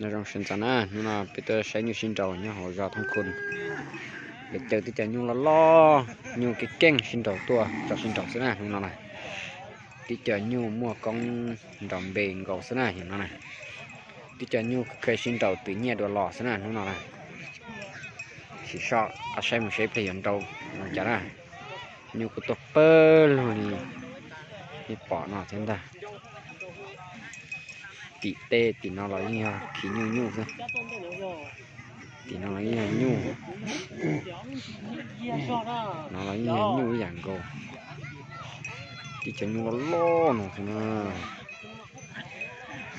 Nyob zoo sawv ntxov na, hnub no peb tuaj saib nyuj sib nraus nyob hauv zos Thoob Khu. Lawv caw tib co nyuj loj loj, nyuj keej keej sib nraus tuaj tso sib nraus xwb na hnub no na. Tib co nyuj muaj koob nrov npe nkaus xwb na yog no na. Tib co nyuj kheev sib nraus twm nyiaj dua los xwb na hnub no na. Sim soj qab saib mus seb ib pliag yuav nraus zoo cas na. Nyuj kuj tuaj pawg lug li nej pom no thiab ntag. Tim tej tim no los yeej yog khi nyuj nyuj xwb. Tim no los yeej yog nyuj. No los yeej yog nyuj ib yam nkaus. Tib co nyuj loj loj no xwb na.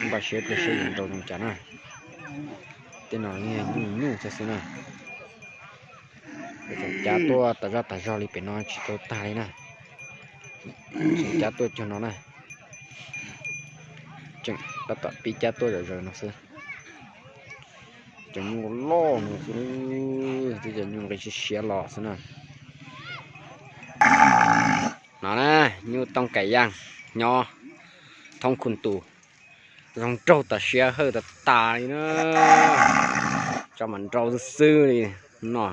Npaj siab pliag seb yuav nraus zoo cas na. Tej no yeej yog nyuj nyuj thiab xwb na. Tseem cab tuaj tas zaj tas zog li pem no tsis tau tag li na. Tseem cab tuaj cuag no na. Tseem tab tom pib cab tuaj zom zaws no xwb. Cov nyuj loj no xwb, twb cov nyuj nqi siab siab los xwb na. No na, nyuj Tooj Kaim Yaaj nyob Thoob Khu Tus. Zoo nraug tas siab hawj tas tas li na. Tso mas nraus xwb xwb li no.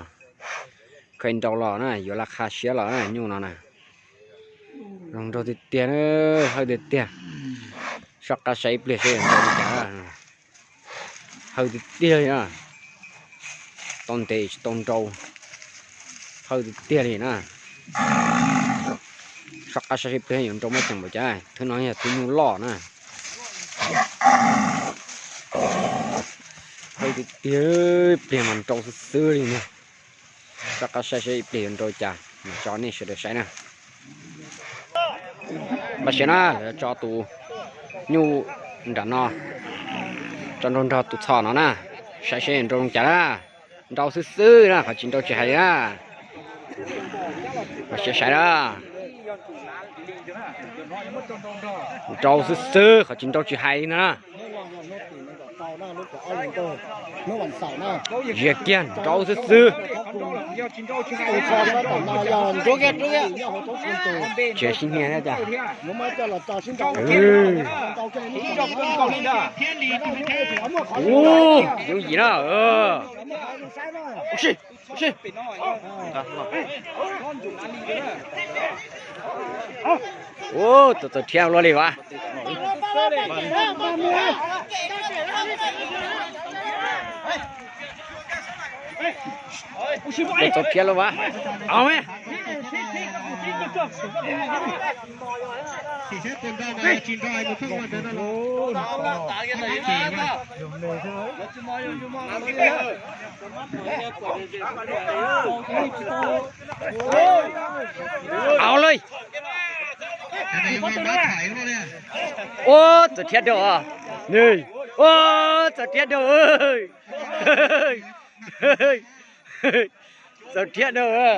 Kheev nraus los na yuav laj qha siab los na nyuj no na. Zoo nraug tiag tiag, hawj tiag tiag. Soj qab saib ib pliag seb nraus li cas. Hawj tiag tiag li na. Tau ntev tsis tau nraus. Hawj tiag tiag li na. Soj qab saib seb ib pliag yuav nraus muaj ceem npaum cas, thwb no yog thwb nyuj loj na. Hawj tiag tiag, ib pliag mas nraus xwb xwb li na. Soj qab saib seb ib pliag yuav nraus cas mas tso nej sawv daws saib na. Npaj siab na, lawv tso tus nyuj nram no, tso nraug nrog tus txhom no na, saib seb nraus zoo cas na. Nraus xwb xwb na, qhov tsis nraus tsis hais li na. Npaj siab saib na. Nraus xwb xwb, qhov tsis nraus tsis hais li na. Zias kiag nraus xwb xwb. Tsis sib nyiag thiab cas. Ub, yooj yim na. Ub, tus txaus thiab luaj li vas. Tus txaus thiab luaj vas. Au me. Au lawm. Ua txaus thiab dua. Ua txaus thiab dua. Txaus thiab dua.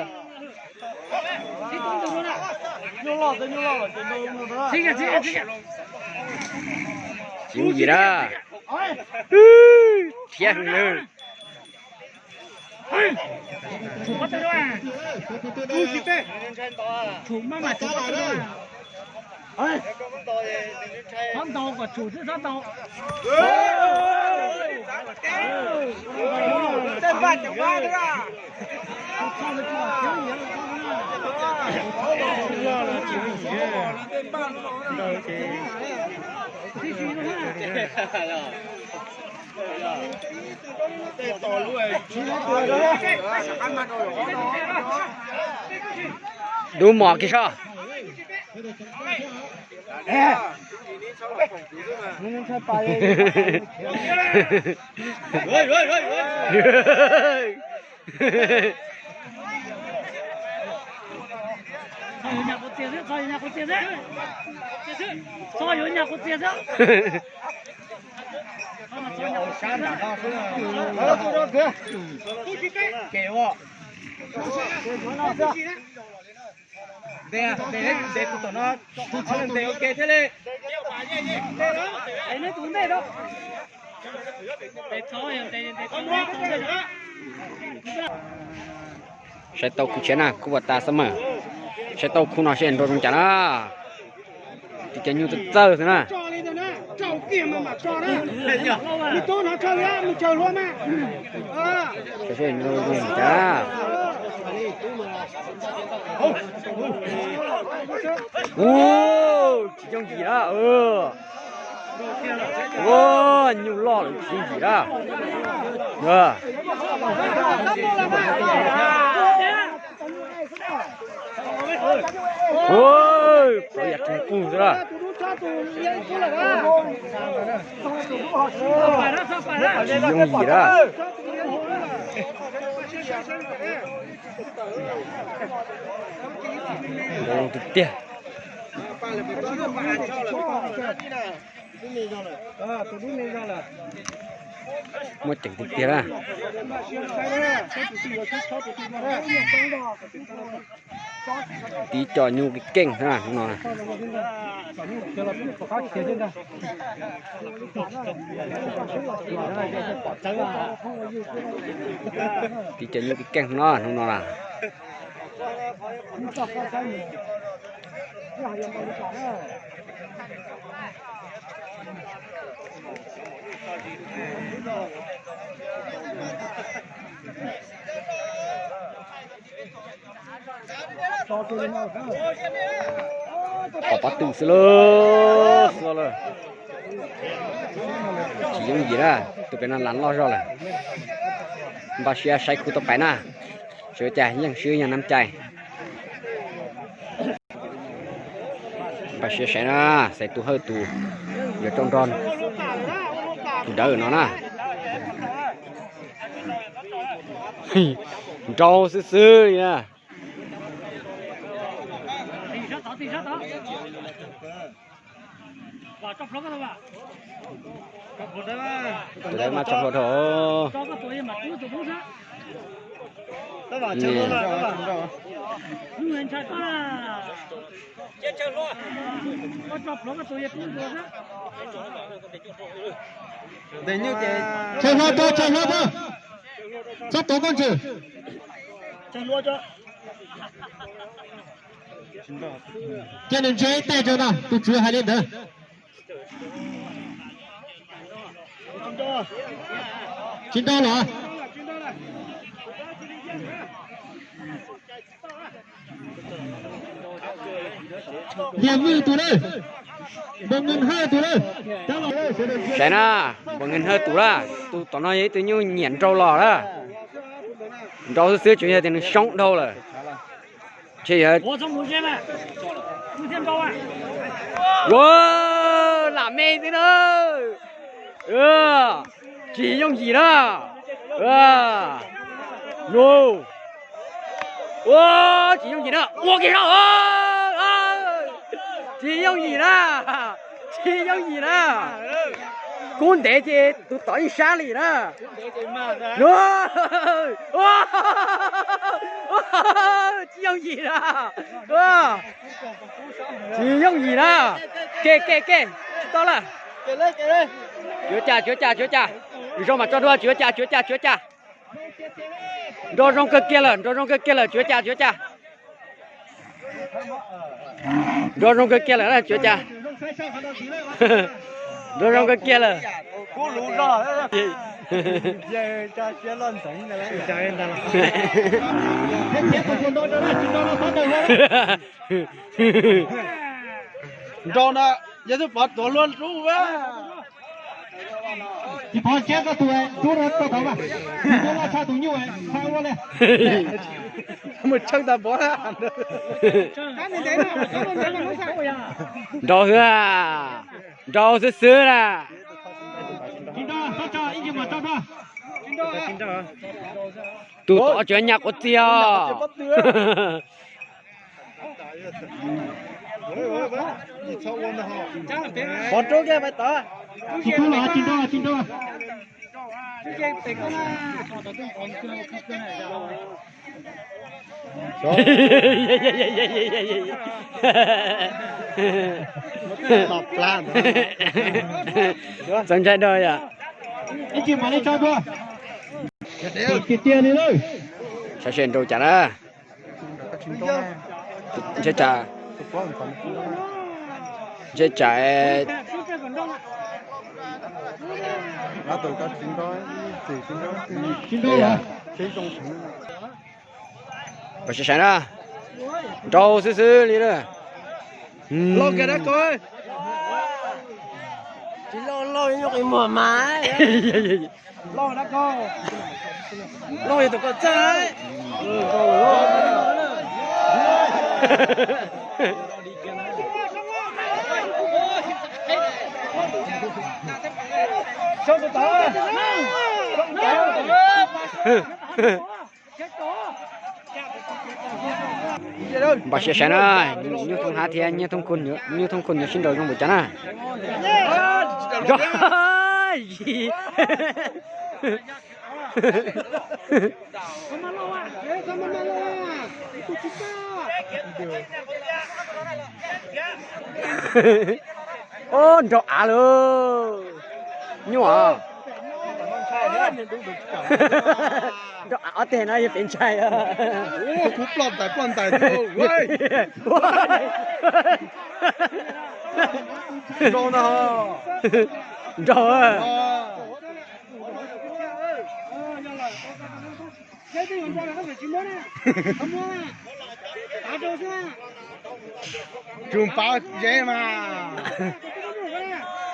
Tsis yooj yim na. Thiab hwv lawm. Dub mos kiag soj. Ntes, ntes, ntes tus tom no, ntes ua ke thiaj li. Saib tau khu tshiab na, khu pas tas xab mawm. Saib tau khu no seb nrau zoo cas na. Tis cas nyuj txawj txawj xwb na. Tsaus kiag mas mam tso na. Nws tub no tsaug, nws tsaug hlua mas. Sawv daws zoo cas. Ua, tsis yooj yim na. Ua, nyuj loj lawm tsis yooj yim na. Ua, plawv yam tseem qug xwb na. Tsis yooj yim na. Zoo tiag tiag. Muaj ceem tiag tiag na. Tib co nyuj keej keej xwb na hnub no. Tib co nyuj keej keej no hnub no na. Pom pob tw xwb lauj, xwb lauj. Tsis yooj yim na, tus pem no las loj zog lawm. Npaj siab saib khub tau pais na, sawv daws yeej sib yog nam cai. Npaj siab saib na, saib tus hawj tus yuav tau nrog tus dawb no na. Nrau xwb xwb li na. Tus dawb mas tso plhuav dhau. Tsaws hlo tso, tsaws hlo tso. Txhob tuav koj ntswg. Cia nws ntsia ib teg tso na, tus tswv hais li ntawd. Tsis nrau los? Liam Vwj tus na, Npam Nqis Hawj tus na. Saib na, Npam Nqis Hawj tus na, tus tom no yog ib tug nyuj nyiam nrau los na. Nrau xwb xwb tsuas yog tias nws soob dhau lawm. Ua, lam me xwb na. Tsis yooj yim na. Ua, tsis yooj yim na. Ua kiag zog. Tsis yooj yim na. Tsis yooj yim na. Kub ntev ces tus tom ib sab li na. Tsis yooj yim na. Tsis yooj yim na. Ke ke ke, tsis tau lawm. Tsis ua cas, tsis ua cas, tsis ua cas. Zoo mas tso dua, tsis ua cas, tsis ua cas, tsis ua cas. Nrau zoo kawg kiag lawm, nrau zoo kawg kiag lawm, tsis ua cas, tsis ua cas. Nrau zoo kawg kiag lawm, tsis ua cas. Nrau zoo kawg kiag lawm. Nrau na, yog twb pov tuav hlua rub. Tsis pov siab koj tus rub rau tod mas, tus loj tshaj tus nyuj tshaj ua li. Mus tshawb tas pov. Nrau xwb, nrau xwb xwb na. Tus tod tseem nyas quav txiag os. Pov rub kiag pais tod. Tsis rub los tsis nrau, tsis nrau. Txaus ntshai dhau yom. Ib chim mam li tso dua. Tiag tiag li lawm. Saib seb nrau cas na. Ntshe tsam, ntshe tsam, Pas sawv sawv na, nrau xwb xwb li na. Loj kiag dab ko. Tsis loj loj nyuj qis muag mas. Loj dab ko. Loj yog tus ko txaj. Npam siab sawv na, nyuj thoob hab thiab nyuj thoob kuj yuav sib nraus zoo npaum cas na. Ub, nrau av lawm. Nyuj os. Nrau av ob teg no yog pem ntshai. Kuv ploj ntais ploj ntais. Nrau na. Nrau. Tsuas pav zeb mas.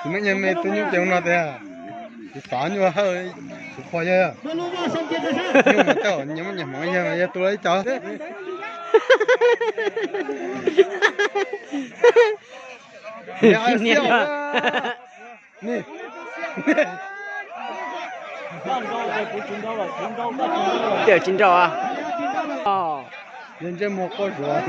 Kuv me nyuam me tub nyuj ces no tiag. Kuv tov nyuj hawj, kuv pog yawg. Nyuj mas tej nyuam me nyuam hmoob yawg mas yawg tu lawm ib co. Niam, niam. Tiam tsis nrau. Yog ntsej muag quaj zuav.